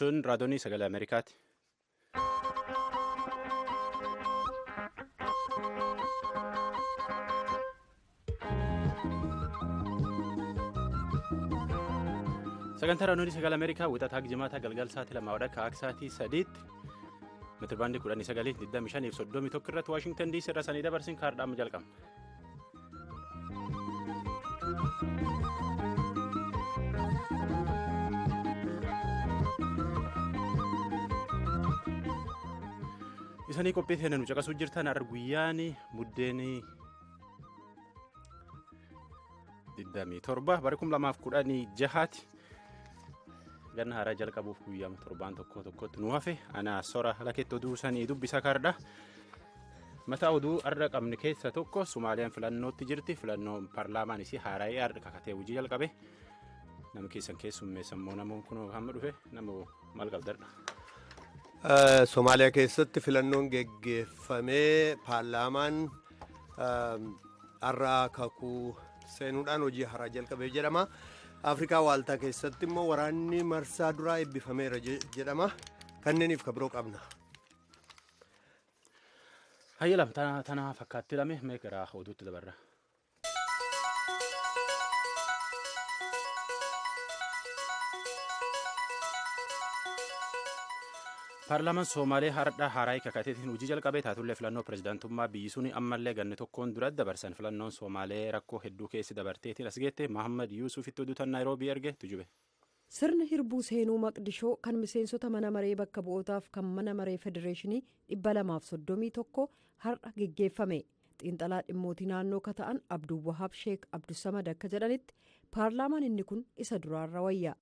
Sun raadiyoonii sagalee Ameerikaati. Sagantaa raadiyoonii sagalee Ameerikaa wixataa jimaata galgal sa'aatii 2 walakkaa akka sa'aatii 3tti meetirbaandii 19, 25 fi 31 irratti Waashingtan DC irra sanii dabarsin kaardhaama jalqabna. Isanii qophii teenya nu caqasuu jirtan har'a guyyaan buddeen 27 bara 2016tti ganna haaraa jalqabuuf guyyaa torbaan tokko tokkotti nu hafe ana sora laketti oduu sanii dubbisa kaardha. Mataa oduu har'a qabne keessa tokko Sumaaliyaan filannootti jirti. Filannoon paarlaamaan isii haaraa'ee har'a kakatee hojii jalqabe. Nama keessan keessummeessa immoo namoonni kun hamma dhufe nama maal qabdadha? Somaaliyaa keessatti filannoon geggeeffamee paarlaamaan har'a kakuu seenuudhaan hojii haaraa jalqabee jedhama. Afrikaa waaltaa keessatti immoo waraanni marsaa duraa eebbifameera jedhama. Kanneeniif ka biroo qabna. Hayyalam tana fakkaatti lame mee gara oduutti dabarra. Paarlaamaan Soomaalee har'a haaraa kakateetiin hojii jalqabee taatullee filannoo pirezidaantummaa biyyi sun ammallee ganni tokkoon dura dabarsan filannoon Soomaalee rakkoo hedduu keessi dabarteetiin as geette Mahammad Yuusufitti oduu tan Naayiroobii erge tujube. Sirni hirbuu seenuu Maqdishoo kan miseensota mana maree bakka bu'ootaaf kan mana maree federeeshinii 231 har'a geggeeffame. Xiinxalaa dhimmootii naannoo ka ta'an Abduwwahaab Sheek Abdusamad akka jedhanitti paarlaamaan inni kun isa duraarra wayya.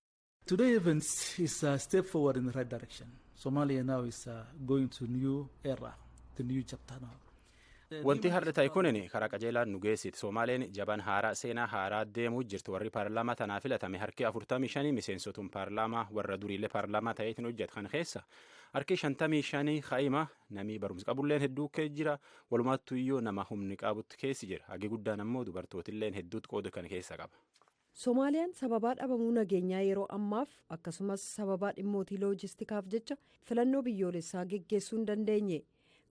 Today events is a step forward in the right direction. Somalia now is going to new era, the new chapter now. Wanti har'a ta'e kunin karaa qajeelaan nu geessiti. Somaaleen jaban haaraa seenaa haaraa deemuu jirti. Warri paarlaamaa tanaa filatame harki 45 miseensotuun paarlaamaa warra duriillee paarlaamaa ta'eetiin hojjetu kan keessa harki 55 kaa'ima namii barumsa qabulleen hedduu keessa jira. Walumaattuu iyyuu nama humni qabutti keessi jira. Hagi guddaan ammoo dubartootilleen hedduutti qooda kan keessa qaba. Somaaliyaan sababaa dhabamuu nageenyaa yeroo ammaaf akkasumas sababaa dhimmootii loojistikaaf jecha filannoo biyyoolessaa geggeessuu hin dandeenye.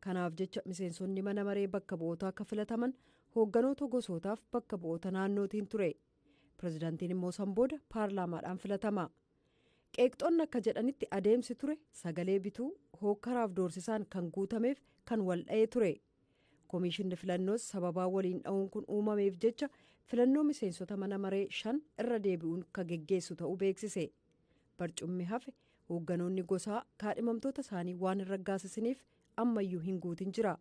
Kanaaf jecha miseensonni mana maree bakka bu'ootaa akka filataman hoogganoota gosootaaf bakka bu'oota naannootiin ture. Pirezidaantiin immoo san booda paarlaamaadhaan filatama. Qeeqxoonni akka jedhanitti adeemsi ture sagalee bituu hookkaraaf doorsisaan kan guutameef kan waldha'ee ture. Komishinni filannoos sababaa waliin dha'uun kun uumameef jecha filannoo miseensota mana maree 5 irra deebi'uun kan geggeessu ta'uu beeksise. Barcummi hafe hoogganoonni gosaa kaadhimamtoota isaanii waan hin raggaasisaniif ammayyuu hin guutin jira.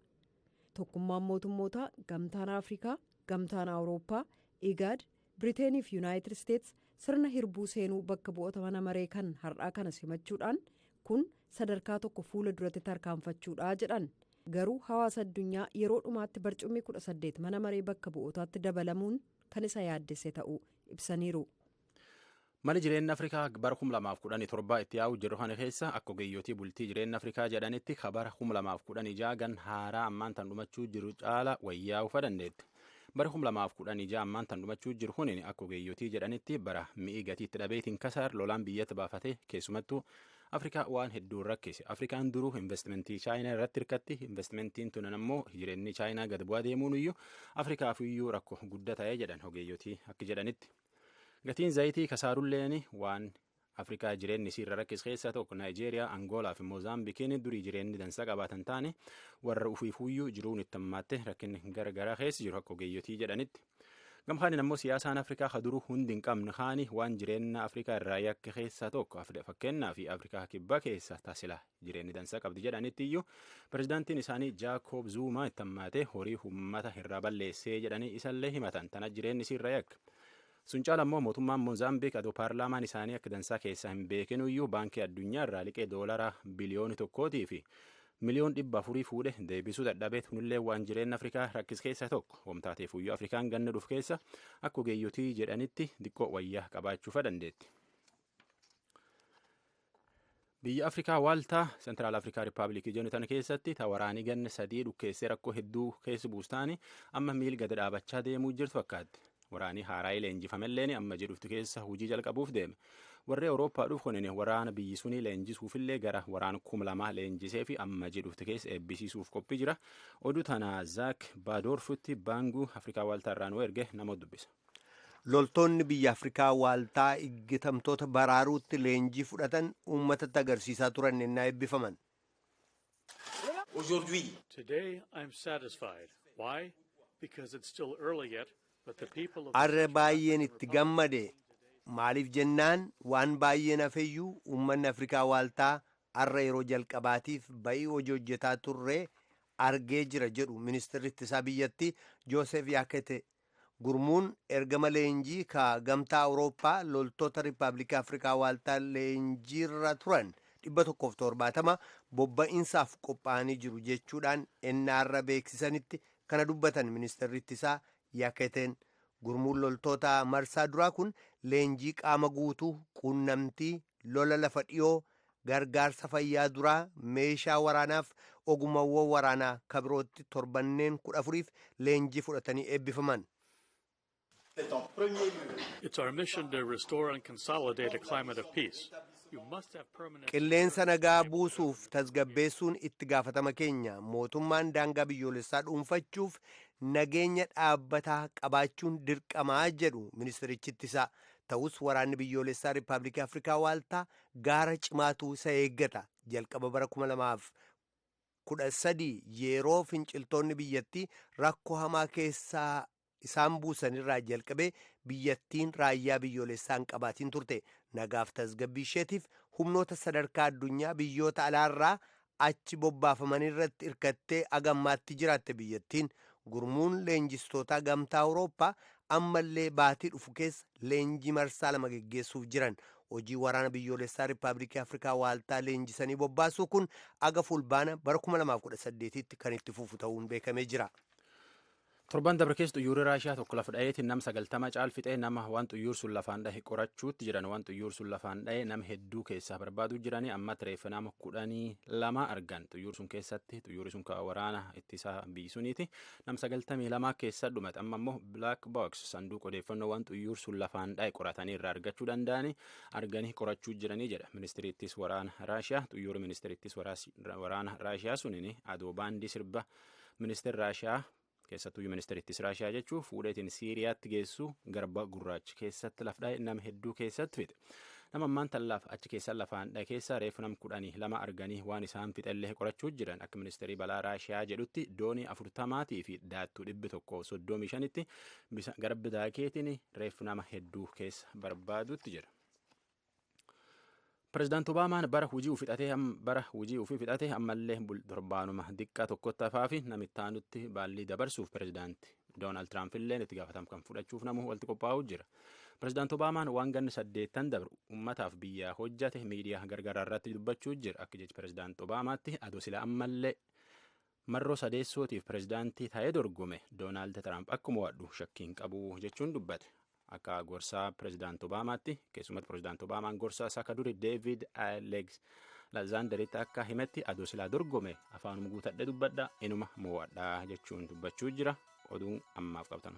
Tokkummaan mootummootaa Gamtaan Afrikaa, Gamtaan Awurooppaa, Igaad, Biriteenii fi Yuunaayitid Isteets sirna hirbuu seenuu bakka bu'oota mana maree kan har'aa kana simachuudhaan kun sadarkaa tokko fuula duratti tarkaanfachuudha jedhan. Garuu hawaasa addunyaa yeroo dhumaatti barcummi 18 mana maree bakka bu'ootaatti dabalamuun kan isa yaaddesse ta'uu ibsaniiru. Mali jireenya Afrikaa bara 2017 itti yaa'u jiru kana keessa akka ogeeyyotii bultii jireenya Afrikaa jedhanitti bara 2016 gan haaraa ammaan tan dhumachuu jiru caala wayyaa'uu fa dandeetti. Bara 2016 ammaan tan dhumachuu jiru kun akka ogeeyyotii jedhanitti bara mi'i gatiitti dhabeetiin kasaar lolaan biyyatti baafate keessumattuu Afrikaa waan hedduun rakkise. Afrikaan duruu investimentii Chaayinaa irratti hirkatti. Investimentiin tunan ammoo jireenyi Chaayinaa gad bu'aa deemuun iyyuu Afrikaaf iyyuu rakkoo guddaa ta'ee jedhan ogeeyyotii akka jedhanitti. Gatiin zayitii kasaarulleen waan Afrikaa jireenyi isiirra rakkise keessaa tokko Naayijeeriyaa, Angoolaa fi Moozaambikiin durii jireenyi dansaa qabaatan taane warra ufiifuyyuu jiruun itti hammaatte rakkinni garagaraa keessa jiru akka ogeeyyotii jedhanitti. Gamkaaniin ammoo siyaasaan Afrikaa kaduruu hundi hin qabne kaani waan jireenya Afrikaa irraa yakka keessaa tokko fakkeenyaa fi Afrikaa kibbaa keessa taasila jireenyi dansaa qabdi jedhanitti iyyuu pirezidaantiin isaanii Jaakob Zuumaa itti hammaate horii uummata irraa balleessee jedhanii isallee himatan tana jireenyi isiirra yakka. Sun caala immoo mootummaan Moozaambiik adoo paarlaamaan isaanii akka dansaa keessaa hin beekin iyyuu baankii addunyaa irraa liqee doolara biliyoona 1 fi miliyoon 400 fuudhe deebisuu dadhabee kunillee waan jireenya Afrikaa rakkis keessaa tokko. Wamtaateef iyyuu Afrikaan ganna dhufu keessa akka ogeeyyotii jedhanitti xiqqoo wayyaa qabaachuu fa dandeetti. Biyya Afrikaa waaltaa Sentiraal Afrikaa Rippaabilikii jennu tan keessatti waraanii ganna 3 dhukkeessee rakkoo hedduu keessa buustaani amma miil gad dhaabachaa deemuu jirtu fakkaatti. Waraanii haaraa leenjifamelleen amma jedhuftu keessa hojii jalqabuuf deeme. Warri Awurooppaa dhufu kunin waraana biyyi sunii leenjisuufillee gara waraana 2000 leenjisee fi amma jedhufti keessa eebbisiisuuf qophii jira. Oduu tana Zaak Baadoorfutti Baanguu Afrikaa Waaltaa irraa nu erge nama dubbisa. Loltoonni biyya Afrikaa Waaltaa iggitamtoota baraaruutti leenjii fudhatan uummatatti agarsiisaa turan ennaa eebbifaman. Today I'm satisfied. Why? Because it's still early yet, but the people of Arra baay'een itti gammade. Maaliif jennaan waan baay'een hafeyyuu uummanni Afrikaa Waaltaa arra yeroo jalqabaatiif ba'ii hojii hojjetaa turre argee jira jedhu ministeerri ittisaa biyyattii Joosef Yaakete. Gurmuun ergama leenjii ka gamtaa Awurooppaa loltoota Riippaabilika Afrikaa Waaltaa leenjiirra turan 170 bobba'insaaf qophaa'anii jiru jechuudhaan ennaarra beeksisanitti kana dubbatan ministeerri ittisaa Yaaketeen. Gurmuun loltoota marsaa duraa kun leenjii qaama guutuu, quunnamtii, lola lafa dhiyoo, gargaarsa fayyaa duraa, meeshaa waraanaaf ogummaawwan waraanaa kabirootti torbanneen 14f leenjii fudhatanii eebbifaman. It's our mission to restore and consolidate a climate of peace. You must have permanent Qilleensa nagaa buusuuf tasgabbeessuun itti gaafatama keenya. Mootummaan daangaa biyyoolessaa dhuunfachuuf nageenya dhaabbataa qabaachuun dirqamaa jedhu ministerichi ittisaa. Ta'us waraanni biyyoolessaa Riippaabilikii Afrikaa Waaltaa gaara cimaatu isa eeggata. Jalqaba bara 2013 yeroo finciltoonni biyyattii rakkoo hamaa keessaa isaan buusan irraa jalqabee biyyattiin raayyaa biyyoolessaa hin qabaatiin turte. Nagaaf tasgabbii isheetiif humnoota sadarkaa addunyaa biyyoota alaarraa achi bobbaafaman irratti hirkattee agammaatti jiraatte biyyattiin. Gurmuun leenjistoota gamtaa Awurooppaa ammallee baatii dhufu keessa leenjii marsaa 2 geggeessuuf jiran. Hojii waraana biyyoolessaa Riippaabilikii Afrikaa Waaltaa leenjisanii bobbaasuu kun aga fulbaana bara 2018tti kan itti fufu ta'uun beekamee jira. Torban dabre keessa xuyyoorri Raashiyaa tokko lafa dha'eetiin nama 90 caal fixee nama waan xuyyoor sun lafaan dhahe qorachuutti jiran. Waan xuyyoor sun lafaan dhahe nama hedduu keessaa barbaaduu jiranii amma reeffa nama 12 argan. Xuyyoor sun keessatti xuyyoorri sun kan waraana ittisaa biisuniiti. Nama 92 keessa dhumate. Amma immoo Black Box sanduuqa odeeffannoo waan xuyyoor sun lafaan dhahe qoratanii irraa argachuu danda'anii arganii qorachuu jiranii jedha. Ministeerri ittis waraana Raashiyaa xuyyoorri ministeerri ittis waraana Raashiyaa suniin adoo baandii sirba ministeerri Raashiyaa keessattuu ministeerri ittis Raashiyaa jechuun fuudheetiin Siiriyaatti geessu garba gurraacha keessatti laf dha'e nama hedduu keessatti fixe. Nama ammaan tallaaf achi keessa lafaan dha'e keessa reefu nama 12 arganii waan isaan fixellee qorachuu jiran. Akka ministeerri balaa Raashiyaa jedhutti doonii 40 fi daattuu 135tti garba daakeetiin reefu nama hedduu keessa barbaadutti jira. Pireezidaant Obaamaan bara hujii ofii fixatee ammallee torbaanuma diqqaa tokkotti hafaa fi namitti aanutti baallii dabarsuuf pireezidaanti Doonaald Tiraamp illee itti gaafatamu kan fudhachuuf namu walitti qophaa'uu jira. Pireezidaant Obaamaan waan ganna 8 dabru uummataaf biyyaa hojjate miidiyaa gargaraa irratti dubbachuu jira. Akka jecha pireezidaant Obaamaatti adoo sila ammallee marroo sadeessootiif pireezidaantii ta'ee dorgome Doonaald Tiraamp akkuma wadhu shakkiin qabu jechuun dubbate. Akka gorsaa pireezidaant Obaamaatti keessumatti pireezidaant Obaamaan gorsaa isaa akka duri Deevid Alex Lazaanderitti akka himetti adoo silaa dorgome afaanuma guutadhe dubbadha inuma mo'adha jechuun dubbachuu jira. Oduun ammaaf qabatan.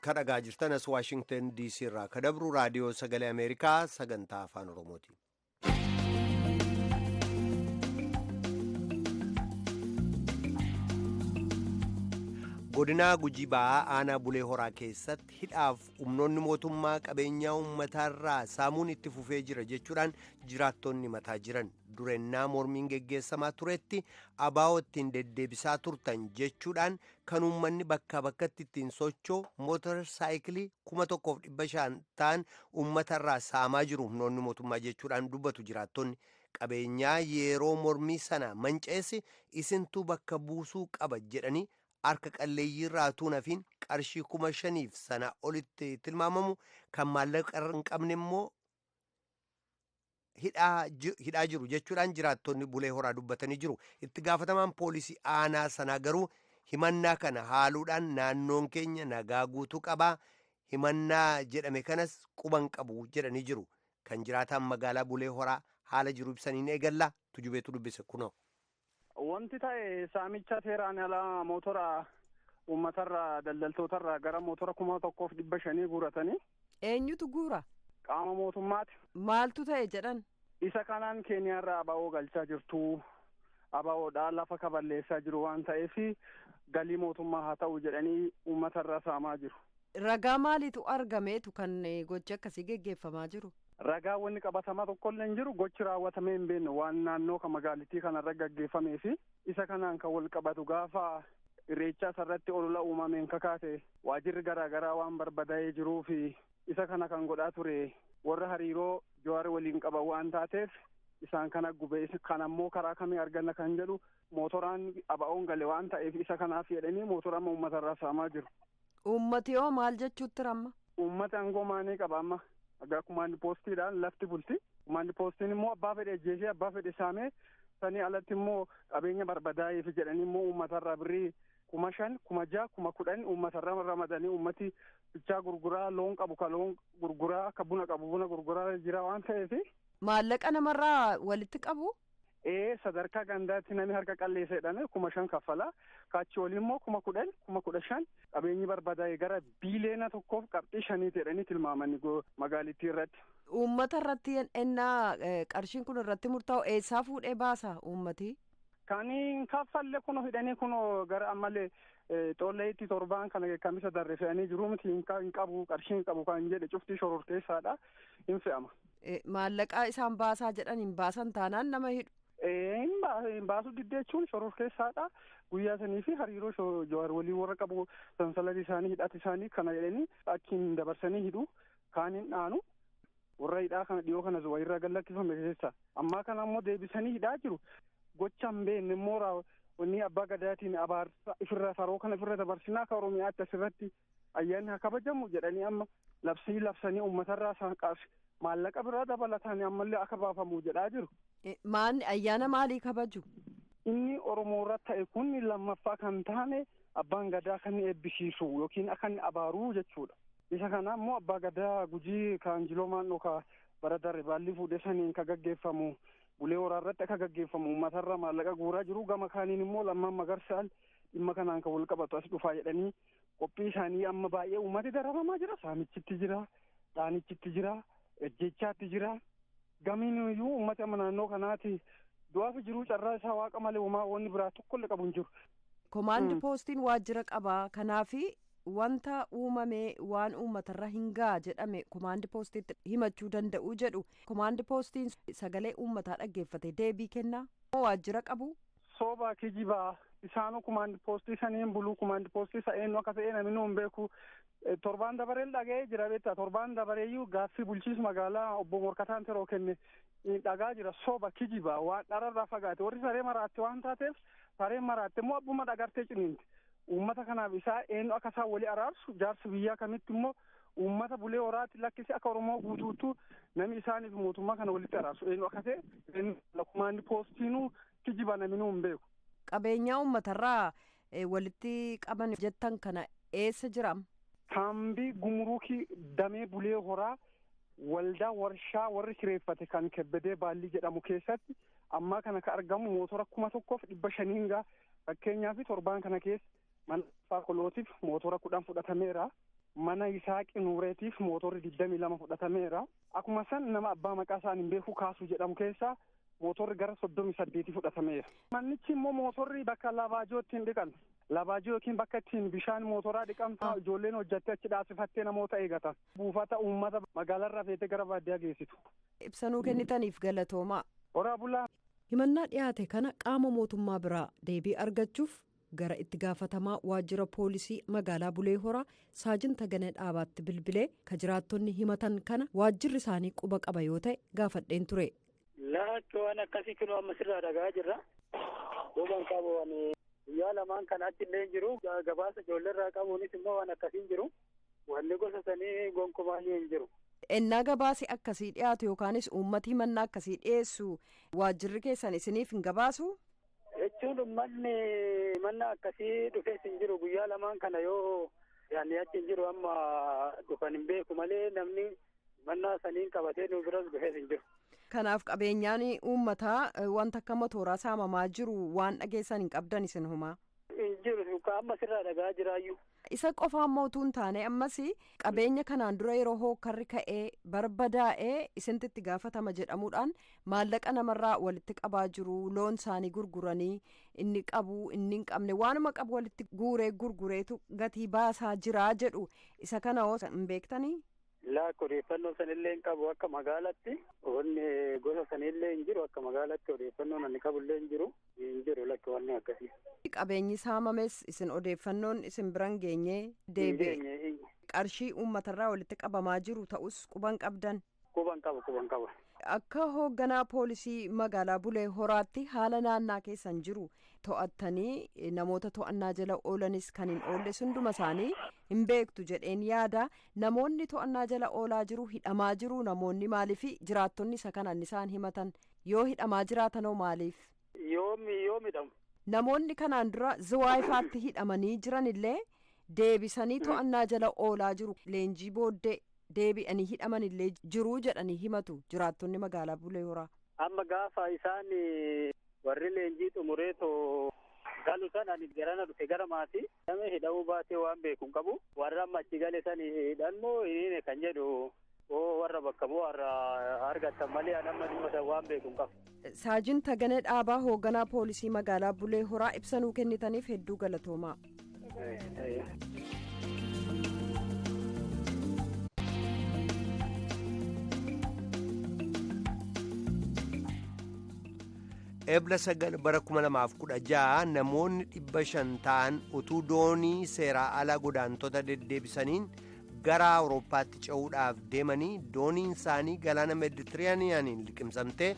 Kan dhagaa jirtan as Waashingtan DC irraa ka dabru raadiyoo sagalee Ameerikaa sagantaa afaan Oromooti. Godinaa Gujii Ba'aa aanaa Bulee Horaa keessatti hidhaaf humnoonni mootummaa qabeenyaa uummataarraa saamuun itti fufee jira jechuudhaan jiraattonni mataa jiran. Durennaa mormiin geggeessamaa turetti abaa'oo ittiin deddeebisaa turtan jechuudhaan kan uummanni bakkaa bakkatti ittiin socho'u mootor saayikilii 1500 ta'an uummatarraa saamaa jiru humnoonni mootummaa jechuudhaan dubbatu jiraattonni. Qabeenyaa yeroo mormii sana manceessi isintuu bakka buusuu qaba jedhanii harka qalleeyyii irraa tuunafiin qarshii 5,000 sana olitti tilmaamamu kan maallaqa hin qabne immoo hidhaa jiru jechuudhaan jiraattonni Bulee Horaa dubbatanii jiru. Itti gaafatamaan poolisii aanaa sanaa garuu himannaa kana haaluudhaan naannoon keenya nagaa guutuu qabaa, himannaa jedhame kanas quban qabu jedhanii jiru. Kan jiraataan magaalaa Bulee Horaa haala jiru ibsaniin eegallaa tujubeetu dubbise kunoo. Wanti ta'e saamicha seeraan alaa mootora uummatarraa daldaltootarraa gara mootora 1500 guuratanii. Eenyutu guura? Qaama mootummaati. Maaltu ta'e jedhan? Isa kanaan Keeniyaarraa ABO galchaa jirtu. ABOdhaa lafa kaballeessaa jiru waan ta'eef galii mootummaa haa ta'u jedhanii uummatarraa saamaa jiru. Ragaa maaliitu argameetu kan gochi akkasii geggeeffamaa jiru? Ragaa wanni qabatamaa tokkollee hin jiru, gochi raawwatamee hin beekne waan naannoo kan magaalittii kanarra gaggeeffamee fi isa kanaan kan wal qabatu gaafa irreechaa sarratti olola uumameen kakaate waajirri garaagaraa waan barbadaa'ee jiruu fi isa kana kan godhaa ture warra hariiroo Jawaar waliin qaban waan taateef isaan kana gube. Kan ammoo karaa kamii arganna kan jedhu mootoraan ABO'n gale waan ta'eef isa kanaaf jedhanii mootora amma uummatarraa saamaa jiru. Uummati hoo maal jechuutti ramma? Uummati aangoo maanii qaba amma. Egaa kumaandi poostiidhaan lafti bulti. Kumaandi poostiin immoo abbaa fedhe ajjeesee abbaa fedhe saamee sanii alatti immoo qabeenya barbadaa'eef jedhanii immoo uummatarraa birrii 5,000, 6,000, 10,000 uummatarraa ramadanii uummati bichaa gurguraa, loon qabu ka loon gurguraa, akka buna qabu buna gurguraa jira waan ta'eef. Maallaqa namarraa walitti qabu? Ee, sadarkaa gandaatti namni harka qalleessa jedhame 5,000 kaffala. Kaachi olii immoo 10,000, 15,000. Qabeenyi barbadaa'e gara 1.5 biliyoonaa jedhanii tilmaamanii magaalittii irratti. Uummata irratti ennaa qarshiin kun irratti murtaa'u eessaa fuudhee baasa uummati? Kan hin kaffalle kuno hidhanii kuno gara ammallee xolleetti torbaan kana kamisa darre fe'anii jiru miti. Hin qabu, qarshii hin qabu kan jedhe cuftii shororteessaadha, hin fe'ama. Maallaqaa isaan baasaa jedhan hin baasan taanaan nama hidhu. Hin baasu diddeechuun shororkeessaadha. Guyyaa sanii fi hariiroo Jawaar walii warra qabu sansalata isaanii hidhata isaanii kana jedhanii achiin dabarsanii hidhu, kaan hin dhaanu. Warra hidhaa kana dhiyoo kana wayirraa gallakkifame keessa ammaa kana ammoo deebisanii hidhaa jiru. Gocha hin beekne immoo wanni abbaa gadaatiin abaarsa ifirra saroo kana ifirra dabarsinaa akka Oromiyaatti asirratti ayyaanni haa kabajamu jedhanii amma labsii labsanii uummatarraa maallaqa biraa dabalataan ammallee akka baafamu jedhaa jiru. Maanni ayyaana maalii kabaju? Inni Oromoo irratti ta'e kun lammaffaa kan taane abbaan gadaa kan eebbisiisu yookiin akka inni abaaruu jechuudha. Isa kana immoo abbaa gadaa Gujii Kaanjiloo Maannoo ka bara darbe baallii fuudhee saniin ka gaggeeffamu Bulee Horaa irratti akka gaggeeffamu uummatarra maallaqa guuraa jiru. Gama kaaniin immoo Lammaan Magarsaan dhimma kanaan kan wal qabatu as dhufaa jedhanii qophii isaanii amma baay'ee uummati dararamaa jira. Saamichitti jira, dhaanichitti jira, ejjechaatti jira. Gamiin iyyuu uummati amma naannoo kanaati du'aaf jiruu carraa isaa waaqa malee uumaa wanni biraa tokkollee qabu hin jiru. Komaandi poostiin waajjira qabaa, kanaafi wanta uumame waan uummatarra hin ga'a jedhame komaandi poostiitti himachuu danda'u jedhu. Komaandi poostiin sagalee uummataa dhaggeeffate deebii kennaa waajjira qabu. Soobaa, kijibaa. Isaanuu kumaandi poostii saniin buluu. Kumaandi poostii isa eenyu akka ta'e namni hin beeku. Torbaan dabareen dhaga'ee jira beektaa, torbaan dabareeyyuu gaaffii bulchiinsa magaalaa obbo Morkataan Teroo kenne dhagaa jira. Sooba, kijibaa, waan dhararraa fagaate. Warri saree maraatte waan taateef sareen maraatte immoo abbuma dhagartee ciniinti. Uummata kanaaf isaa eenyu akka isaan walii araarsu, jaarsi biyyaa kamitti immoo uummata Bulee Horaatti lakkisee akka Oromoo guutuuttu namni isaaniif mootummaa kana walitti araarsu eenyu akka ta'e kumaandi poostiinuu kijiba, namni hin beeku. Qabeenyaa uummatarraa walitti qaban jettan kana eessa jiram? Kaambii gumuruukii damee Bulee Horaa waldaa warshaa warri kireeffate kan Kebbedee Baallii jedhamu keessatti ammaa kana ka argamu mootora 1500 gaa. Fakkeenyaaf torbaan kana keessa mana Faakolootiif mootora 10 fudhatameera. Mana Yisaaqi Nuureetiif mootorri 22 fudhatameera. Akkuma san nama abbaa maqaa isaan hin beeku kaasuu jedhamu keessaa mootorri gara 38 fudhatameera. Mannichi immoo mootorri bakka labaajoo ittiin dhiqan. Labaajoo yookiin bakka ittiin bishaan mootoraa dhiqan ijoolleen hojjattee achi dhaasifattee namoota eegatan. Buufata uummata magaalarraa feetee gara baadiyyaa geessitu. Ibsanuu kennitaniif galatoomaa. Horaa bulaa. Himannaa dhiyaate kana qaama mootummaa biraa deebii argachuuf gara itti gaafatamaa waajjira poolisii magaalaa Bulee Horaa Saajin Taganee Dhaabaatti bilbilee ka jiraattonni himatan kana waajjirri isaanii quba qaba yoo ta'e gaafadheen ture. Laakki, waan akkasii kinoo amma sirraa dhagaa jirra. Duuban qabu, waan guyyaa lamaan kana achi illee jiru. Gabaasa ijoolleerraa qabuunis immoo waan akkasii hin jiru. Wanni gosa sanii gonkumaa hin jiru. Ennaa gabaasi akkasii dhiyaatu yookaanis uummati himannaa akkasii dhiyeessu waajjirri keessan isiniif hin gabaasu? Jechuun uummanni himannaa akkasii dhufees hin jiru. Guyyaa lamaan kana yoo yaani achi hin jiru, amma dhufan hin beeku malee namni himannaa saniin qabatee nu biras dhufees hin jiru. Kanaaf qabeenyaan uummataa wanta akka mootoraa saamamaa jiru waan dhageessan hin qabdan isin humaa. Hin jiru amma sirraa dhagaa jiraayyuu. Isa qofaan mootuu hin taane ammas qabeenya kanaan dura yeroo hookarri ka'ee barbadaa'ee isinti itti gaafatama jedhamuudhaan maallaqa namarraa walitti qabaa jiru, loon isaanii gurguranii inni qabu inni hin qabne waanuma qabu walitti guuree gurgureetu gatii baasaa jiraa jedhu, isa kana hoo hin beektanii? Laakki, odeeffannoo sanillee hin qabu akka magaalatti. Wanni gosa sanillee hin jiru akka magaalatti, odeeffannoon ani qabullee hin jiru. Hin jiru lakki wanni akkasii. Qabeenyi saamames isin odeeffannoon isin biran geenyee deebi'e qarshii uummatarraa walitti qabamaa jiru ta'us quban qabdan. Quban qaba, quban qaba. Akka hoogganaa poolisii magaalaa Bulee Horaatti haala naannaa keessan jiru to'attanii namoota to'annaa jala oolanis kan hin oolle hunduma isaanii hin beektu jedheen yaada. Namoonni to'annaa jala oolaa jiru, hidhamaa jiru, namoonni maaliif jiraattonni isa kanan isaan himatan yoo hidhamaa jiraatanoo maaliif? Yoomi yoo hidhamu? Namoonni kanaan dura ziwaayifaatti hidhamanii jiran illee deebisanii to'annaa jala oolaa jiru, leenjii booddee deebi'anii hidhaman illee jiruu jedhanii himatu jiraattonni magaalaa Bulee Horaa. Amma gaafa isaan warri leenjii xumureetoo galu san ani garana dhufe gara maatii. Nama hidhamuu baatee waan beeku hin qabu. Warra amma achi gale san hidhan moo hiniine kan jedhu oo warra bakka moo warra argattan malee ani amma dhimma san waan beeku hin qabu. Saajin Taganee Dhaabaa, hoogganaa poolisii magaalaa Bulee Horaa, ibsanuu kennitaniif hedduu galatoomaa. Ebla 9 bara 2016 namoonni 500 ta'an utuu doonii seeraa alaa godaantota deddeebisaniin gara Awurooppaatti ce'uudhaaf deemanii dooniin isaanii galaana Meeditiraaniyaaniin liqimsamtee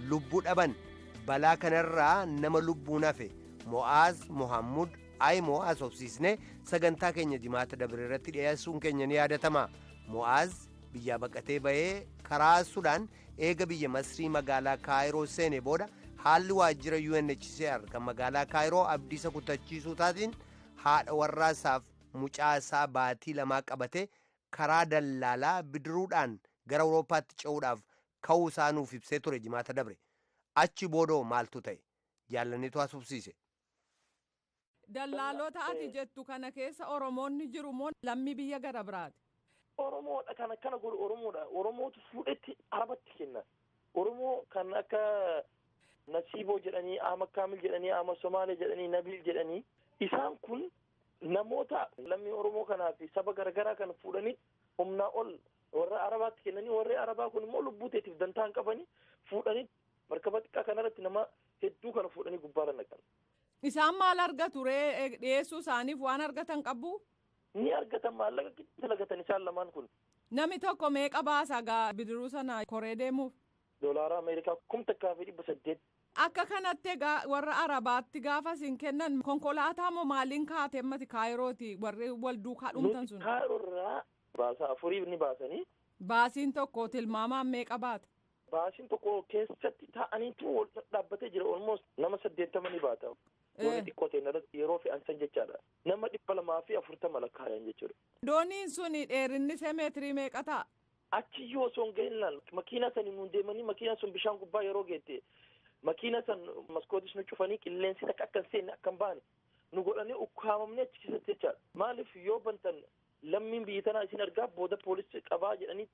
lubbuu dhaban. Balaa kanarraa nama lubbuun hafe Mo'aaz Mohammud Ayimoo haasofsiisnee sagantaa keenya Jimaata dabre irratti dhiyeessuun keenya ni yaadatama. Mo'aaz biyyaa baqatee ba'ee karaa Sudaan eega biyya Masrii magaalaa Kaayiroo seene booda haalli waajjira UNHCR kan magaalaa Kaayiroo abdiisa kutachiisuu taatiin haadha warraasaaf mucaa isaa baatii 2 qabatee karaa dallaalaa bidiruudhaan gara Awurooppaatti ce'uudhaaf ka'uu isaa nuuf ibsee ture Jimaata dabre. Achi boodoo maaltu ta'e? Jaallaniitu haasofsiise. Dallaalota ati jettu kana keessa Oromoonni jiru moo lammii biyya gara biraati? Oromoodha kan akkana godhu, Oromoodha. Oromootu fuudhetti Arabatti kenna. Oromoo kan akka Nasiiboo jedhanii, Ahmad Kaamil jedhanii, Ahmad Somaalee jedhanii, Nabil jedhanii, isaan kun namoota lammii Oromoo kanaa fi saba garagaraa kan fuudhanii humnaa ol warra Arabaatti kennanii, warri Arabaa kun immoo lubbuu teetiif dantaa hin qabanii fuudhanii markaba xiqqaa kanarratti nama hedduu kana fuudhanii gubbaarra naqan. Isaan maal argatu ree? Dhiyeessuu isaaniif waan argatan qabu? Ni argatan, maallaqa dalagatan isaan lamaan kun. Namni tokko meeqa baasa gaa bidiruu sana koree deemuuf? Doolaara Ameerikaa 1800. Akka kanatti egaa warra Arabaatti gaafa isin kennan konkolaataa moo maaliin kaate ammati Kaayirooti warri wal duukaa dhumtan sun? Kaayiroorraa baasa afurii ni baasanii. Baasiin tokko tilmaamaan meeqa baata? Baasiin tokko keessatti taa'aniitu wal dhaabbatee jira, almost nama 80 ni baata. Doonii xiqqoo ta'e irratti yeroo fe'an san jechaadha. Nama 240 lakkaayan jechuudha. Dooniin sun dheerinni isaa meetirii meeqa ta'a? Achi yoo osoo hin gahin laal, makiinaa sanii nuun deemanii, makiinaa sun bishaan gubbaa yeroo geette makiina san maskootis nu cufanii qilleensi takka akka hin seenne akka hin baane nu godhanii ukkaamamnee achi keessatti jechaadha. Maaliif yoo bantan lammiin biyya tanaa isin argaa booda poolisii qabaa jedhanii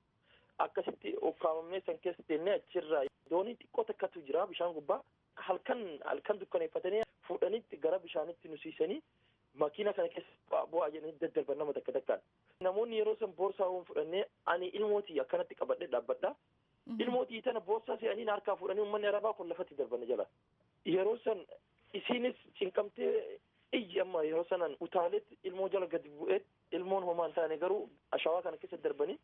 akkasitti ukkaamamnee san keessa deemnee, achirraa doonii xiqqoo takkatu jira bishaan gubbaa, halkan halkan dukkaneeffatanii fuudhanitti gara bishaanitti nu siisanii, makiina kana keessa bu'aa jedhanii daddarban nama takka takkaan. Namoonni yeroo san boorsaa waan fudhannee, ani ilmootii akkanatti qabadhee dhaabbadha. Ilmootii tana boorsaa se'anii harkaa fuudhanii uummanni Arabaa kun lafatti darban jala. Yeroo san isiinis cinqamtee iyyi, amma yeroo sanan utaaleetti ilmoo jala gadi bu'ee, ilmoon homaa hin taane, garuu ashawaa kana keessa darbanii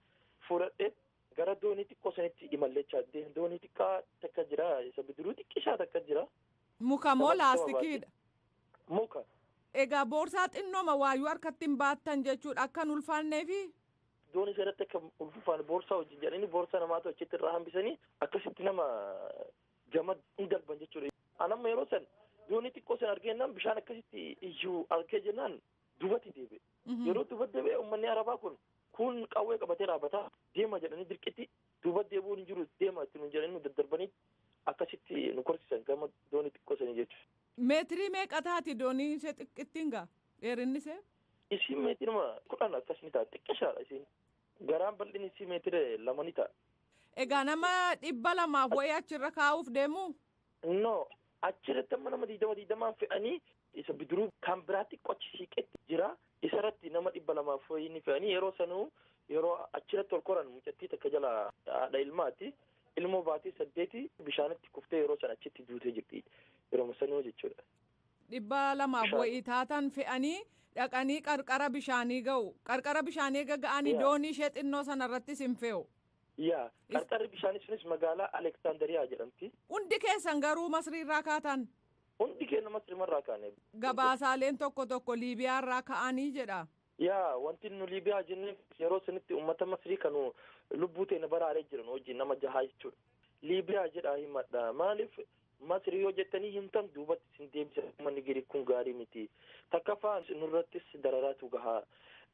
fuudhadhee gara doonii xiqqoo sanitti imallechaa. Doonii xiqqaa takka jira, isa bidiruu xiqqishaa takka jira. Muka moo laastikiidha? Muka. Egaa boorsaa xinnooma waayuu harkatti hin baattan jechuudha akka hin ulfaanneefi? Doonii sanatti akka ulfaan boorsaa wajjin jedhanii boorsaa namaatu achitti irraa hambisanii akkasitti nama jama hin darban jechuudha. Anamma yeroo san doonii xiqqoo san argennaan bishaan akkasitti iyyuu argee jennaan duubatti deebi'e. Yeroo duubatti deebi'e uummanni Arabaa kun qawwee qabatee dhaabbataa, deema jedhanii dirqitti, duubatti deebi'uun hin jiru, deema itti nu jedhanii nu daddarbanii. Meetirii meeqa taati dooniin ishee xiqqittiin gaa dheerinni ishee? Isiin meetirima 10 akkas ni ta'a, xiqqashaadha isiin. Garaan bal'inni isii meetira 2 ni ta'a. Egaa nama 200 wayii achirra kaa'uuf deemu? No, achirratti amma nama 20 20 fe'anii isa bidiruu kan biraatti qochi siiqetti jira. Isarratti nama 200 wayii ni fe'anii yeroo sanuu yeroo achirratti ol koran mucattii takka jala haadha ilmaati. Ilmoo baatii 8 bishaanitti kuftee yeroo sana achitti duutee jirti. Yeroo sanuu jechuudha. 200 wayii taatan fe'anii dhaqanii qarqara bishaanii ga'u. Qarqara bishaanii eega ga'anii doonii ishee xinnoo sanarrattis hin fe'u. Yaa, qarqarri bishaanii sunis magaalaa Aleksaandariyaa jedhamti. Hundi keessan garuu Masriirraa kaatan? Hundi keenya Masriimarraa kaane. Gabaasaaleen tokko tokko Liibiyaarraa ka'anii jedha. Yaa, wanti nu Liibiyaa jenneef yeroo sanitti uummata Masrii kan lubbuu teenya baraaree jiran wajjin nama jahaa jechuudha. Liibiyaa jedhaa himadha. Maaliif Masrii yoo jettanii himtan duubatti isin deebisa, manni Giriik kun gaarii miti. Takkaffaa nurrattis dararaatu gahaa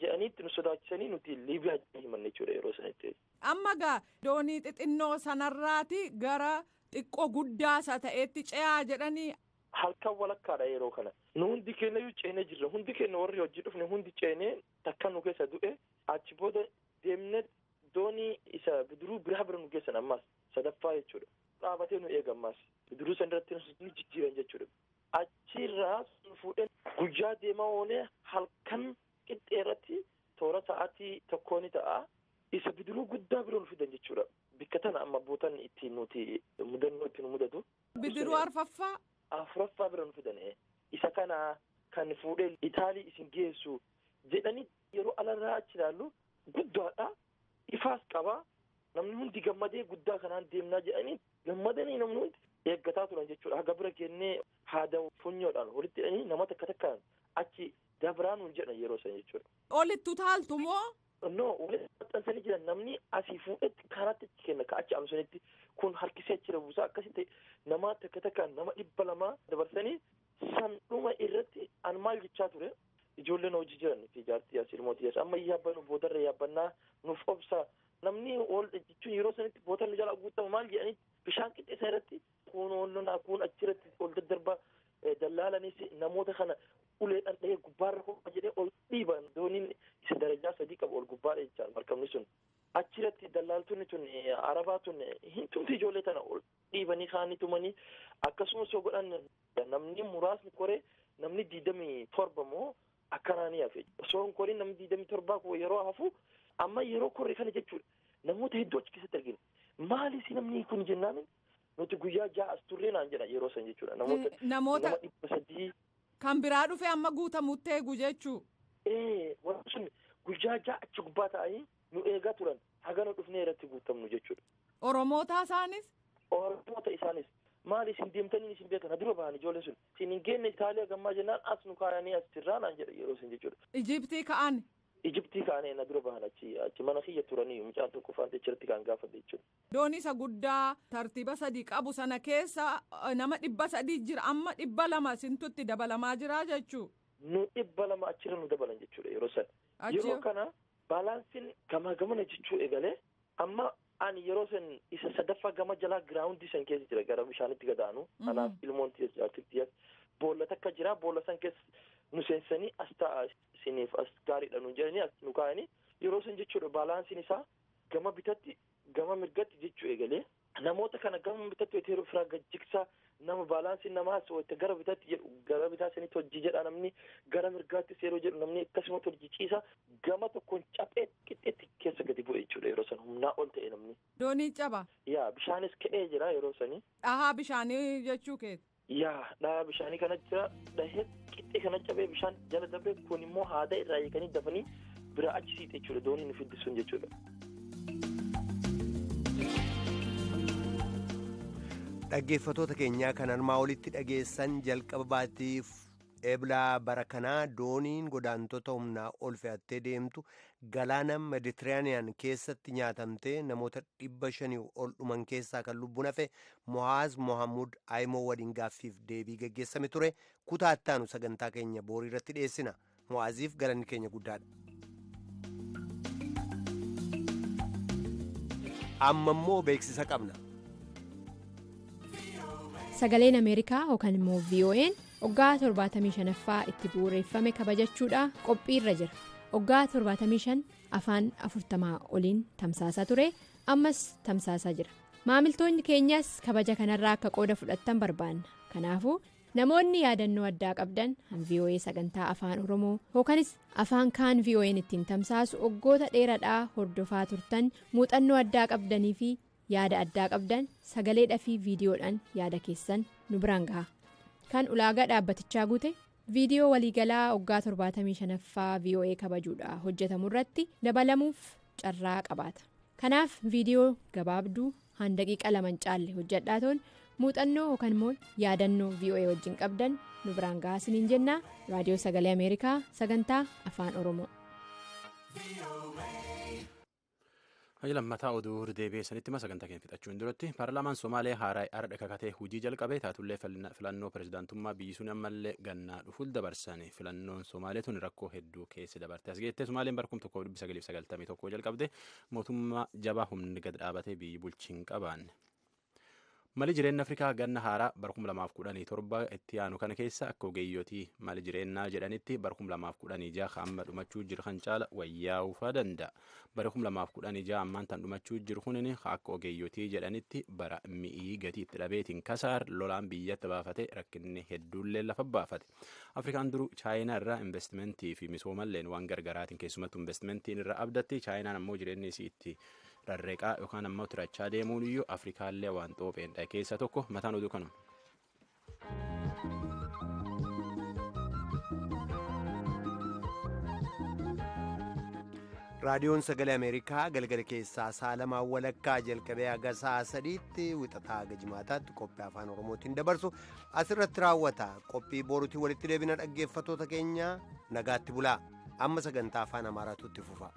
jedhaniitti nu sodaachisanii nuti Liibiyaa jennee himanne jechuudha yeroo sanitti. Amma gaa doonii xixinnoo sanarraati gara xiqqoo guddaa isa ta'etti ce'aa jedhanii. Halkan walakkaadha yeroo kana. Nu hundi keenya iyyuu ceenee jirra. Hundi keenya warri hojii dhufne hundi ceenee takka nu keessa du'e achi booda deemnee doonii isa bidiruu biraa bira nu geessan ammaas sadaffaa jechuudha. Dhaabatee nu eega ammaas. Bidiruu san irratti nu jijjiiran jechuudha. Achirraa nu fuudhee guyyaa deemaa oolee halkan qixxee irratti toora sa'aatii 1 ni ta'a. Isa bidiruu guddaa bira nu fidan jechuudha. Bikka tana amma bootan itti nuti mudannoo itti nu mudatu. Bidiruu arfaffaa? Afuraffaa bira nu fidan. Isa kana kan fuudhee Itaalii isin geessu jedhanii yeroo alarraa achi ilaallu guddaadha. Ifaas qaba. Namni hundi gammadee guddaa kanaan deemnaa jedhanii gammadanii namni hundi eeggataa turan jechuudha. Haga bira kennee haada funyoodhaan walitti hidhanii nama takka takkaan achi dabraa nuun jedhan yeroo san jechuudha. Olittu taaltu moo? No, walitti maxxansanii jiran namni asii fuudhetti karaatti achi kenna ka achi amsanitti kun harkisee achi buusaa akkasitti nama takka takkaan nama 200 dabarsanii san dhuma irratti an maal jechaa ture. Ijoolleen hojii jiran fi jaartii as ilmootii as amma yaabbannu boodarra yaabbannaa nuuf obsa namni ol jechuun yeroo sanitti boodarra jala guutama maal jedhanii bishaan qixxeessa irratti kun ol kun achirratti ol daddarba dallaalanis namoota kana uleedhaan dhahee gubbaarra ho'a jedhee ol dhiiban dooniin isa darajaa 3 qabu ol gubbaadha jechaan markabni sun achirratti dallaaltonni tun arabaa tun hin tumti ijoollee tana ol dhiibanii kaanii tumanii akkasumas yoo godhan namni muraasni koree namni 27 moo akkanaa ni hafe osoo hin koriin namni 27 kun yeroo hafu amma yeroo korree kana jechuudha namoota hedduu achi keessatti argina maalis namni kun jennaan nuti guyyaa 6 as turree naan jedha yeroo san jechuudha namoota 300 kan biraa dhufe amma guutamutti eegu jechuu. Wanti sun guyyaa 6 achi gubbaa ta'anii nu eegaa turan haga nu dhufnee irratti guutamnu jechuudha. Oromoota isaanis? Oromoota isaanis maali isin deemtanii isin beekan dura bahan ijoolleen sun isin hin geenne Itaaliyaa gammaa jennaan as nu kaayanii as jirraa naan jedha yeroo sun jechuudha. Ijiptii ka'an. Ijiptii ka'anii na dura bahan achi mana kiyya turanii mucaan tokko faante achirratti kan gaafadhe jechuudha. Doonii isa guddaa tartiiba 3 qabu sana keessa nama 300 jira amma 200 sintutti dabalamaa jira jechuu. Nu 200 achirra nu dabalan jechuudha yeroo sana. Yeroo kana baalaansiin gamaa gamana jechuu eegalee amma ani yeroo san isa sadaffaa gama jalaa giraawundii san keessa jira gara bishaanitti gadaanu anaaf ilmoon tiyas boolla takka jira boolla san keessa nu seensanii as ta'a isiniif as gaariidha nu jedhanii as nu kaa'anii yeroo san jechuudha baalaansiin isaa gama bitatti gama mirgatti jechuu eegalee namoota kana gama bitatti wayita yeroo firaa gajjigsaa nama baalaansiin namaas wayita gara bitatti jedhu gara bitaa sanitti hojii jedha namni gara mirgaattis yeroo jedhu namni akkasumatti hojii ciisa gama tokkoon caphee qixxeetti keessa gadi bu'e jechuudha yeroo san humnaa ol ta'e namni. Doonii caba. Yaa bishaanis ka'ee jira yeroo sanii. Dhahaa bishaanii jechuu keeti. Yaa dhahaa bishaanii kana jira dhahee qixxee kana cabee bishaan jala darbee kun immoo haada irraa hiikanii dafanii bira achi siite jechuudha dooniin nu fiddisuun jechuudha. Dhaggeeffattoota keenyaa kan armaa olitti dhageessan jalqaba baatiif eblaa bara kanaa dooniin godaantota humnaa ol fe'attee deemtu galaana meditiraaniyaan keessatti nyaatamtee namoota 500 ol dhuman keessaa kan lubbuun hafe Mohaaz Mohaamud Ayimoo waliin gaaffiif deebii geggeessame ture kutaa ittaanu sagantaa keenya boorii irratti dhiyeessina. Mo'aaziif galanni keenya guddaadha. Amma immoo beeksisa qabna. Sagaleen Ameerikaa yookaan immoo VOA'n Waggaa 75ffaa itti bu'uureffame kabajachuudha qophiirra jira. Waggaa 75 afaan 40 oliin tamsaasaa ture, ammas tamsaasaa jira. Maamiltoonni keenyas kabaja kanarraa akka qooda fudhattan barbaanna. Kanaafuu namoonni yaadannoo addaa qabdan han VOA sagantaa Afaan Oromoo yookanis afaan kaan VOA'n ittiin tamsaasu waggoota dheeraadhaa hordofaa turtan, muuxannoo addaa qabdanii fi yaada addaa qabdan sagaleedhaa fi viidiyoodhaan yaada keessan nu biraan gaha. Kan ulaagaa dhaabbatichaa guute viidiyoo waliigalaa waggaa 75ffaa VOA kabajuudha hojjetamu irratti dabalamuuf carraa qabaata. Kanaaf viidiyoo gabaabduu han daqiiqa 2 caalle hojjedhaa toon muuxannoo yookaan immoo yaadannoo VOA wajjin qabdan nu biraan gahaa isiniin jennaa. Raadiyoo Sagalee Ameerikaa, sagantaa Afaan Oromoo. Hayya, lammataa oduu deebi'ee sanitti sagantaa keenya fixachuun duratti, paarlaamaan Somaalee haaraa har'a kakatee hojii jalqabe. Taatullee filannoo pirezidaantummaa biyyi sun ammallee gannaa dhufuuf dabarsan. Filannoon Somaalee tun rakkoo hedduu keessa dabarte as geette. Somaaleen bara 1991 jalqabde mootummaa jabaa humni gad dhaabatee biyyi bulchiin qabaanne. Mali jireenya Afrikaa ganna haaraa bara 2017 itti aanu kana keessa akka ogeeyyotii mali jireenyaa jedhanitti bara 2016 amma dhumachuu jiru kan caala wayyaa'uufaa danda'a. Bara 2016 ammaan tan dhumachuu jiru kunin akka ogeeyyotii jedhanitti bara mi'ii gatii itti dhabeetiin kasaar lolaan biyyatti baafate, rakkinni hedduullee lafa baafate. Afrikaan duruu Chaayinaa irraa investimentii fi misoomalleen waan gargaraatiin, keessumattuu investimentiin irra abdatti. Chaayinaan ammoo jireenyi isii itti rarreeqaa yookaan ammoo tirachaa deemuun iyyuu Afrikaallee waan xoopheen dha keessa tokko. Mataan oduu kanuma. Raadiyoon Sagalee Ameerikaa galgala keessaa sa'a 2:30 jalqabee haga sa'a 3tti wixataa haga jimaataatti qophii Afaan Oromootiin dabarsu asirratti raawwata. Qophii boruutiin walitti deebina. Dhaggeeffatoota keenya, nagaatti bulaa. Amma sagantaa Afaan Amaaraatu itti fufa.